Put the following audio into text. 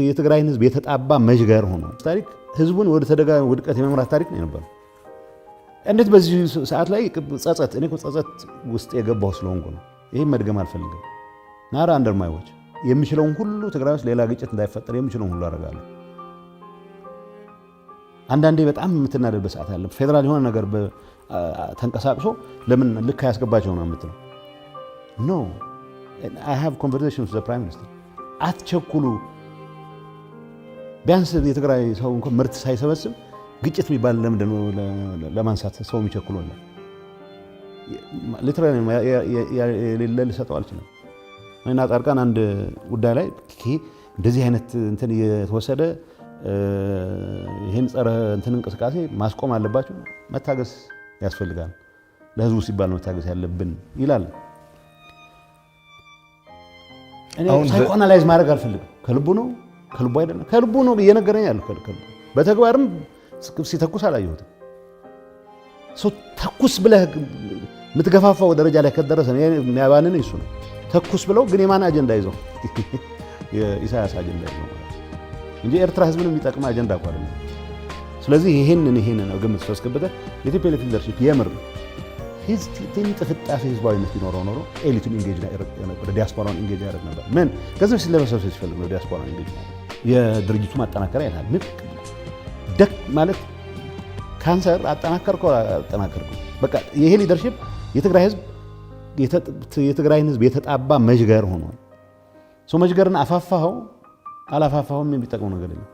የትግራይን ህዝብ የተጣባ መዥገር ሆኖ ታሪክ ህዝቡን ወደ ተደጋጋሚ ውድቀት የመምራት ታሪክ ነው የነበረው። እንዴት በዚህ ሰዓት ላይ ጸጸት፣ እኔ እኮ ጸጸት ውስጥ የገባሁ ስለሆንኩ ነው። ይህም መድገም አልፈልግም። Not under my watch የምችለውን ሁሉ ትግራይ ውስጥ ሌላ ግጭት እንዳይፈጠር የምችለውን ሁሉ አደርጋለሁ። አንዳንዴ በጣም የምትናደድበት ሰዓት አለ። ፌዴራል የሆነ ነገር ተንቀሳቅሶ ለምን ልክ አያስገባቸው ነው የምትለው። No, I have conversation with the prime minister። አትቸኩሉ። ቢያንስ የትግራይ ሰው እንኳን ምርት ሳይሰበስብ ግጭት የሚባል ለምንድን ነው ለማንሳት ሰው የሚቸኩሉ? Literally የሌለ ልሰጠው አልችልም። እና ጻድቃን አንድ ጉዳይ ላይ እንደዚህ አይነት እንትን እየተወሰደ ይህን ጸረ እንትን እንቅስቃሴ ማስቆም አለባቸው፣ መታገስ ያስፈልጋል፣ ለህዝቡ ሲባል መታገስ ያለብን ይላል። እኔ psychoanalyze ማድረግ አልፈልግም። ከልቡ ነው ከልቡ አይደለም፣ ከልቡ ነው እየነገረኝ ያለው። ከልቡ በተግባርም ሲተኩስ አላየሁትም። ሰው ተኩስ ብለህ የምትገፋፋው ደረጃ ላይ ከደረሰ የሚያባንን እሱ ነው። ተኩስ ብለው ግን የማን አጀንዳ ይዘው? የኢሳያስ አጀንዳ ይዘው ማለት እንጂ ኤርትራ ህዝብን የሚጠቅም አጀንዳ እኮ አይደለም። ስለዚህ ይሄንን ግምት ውስጥ አስገብተህ የ TPLF leadership የምር ጥፍጣፊ ህዝባዊነት ቢኖረው ኖሮ elite ኡን engage ነበር፣ ዲያስፖራውን engage ያደርግ ነበር። ምን ገንዘብ ለመሰብሰብ ሲፈልግ ነው ዲያስፖራውን engage ያደርግ። የድርጅቱ ማጠናከሪያ ይላል። ምን ደክ ማለት ካንሰር አጠናከርከው አጠናከርከው። በቃ ይሄ leadership የትግራይ ህዝብ የትግራይን ህዝብ የተጣባ መዥገር ሆኗል። ሰው መዥገርን አፋፋኸው አላፋፋኸውም የሚጠቅመው ነገር የለም።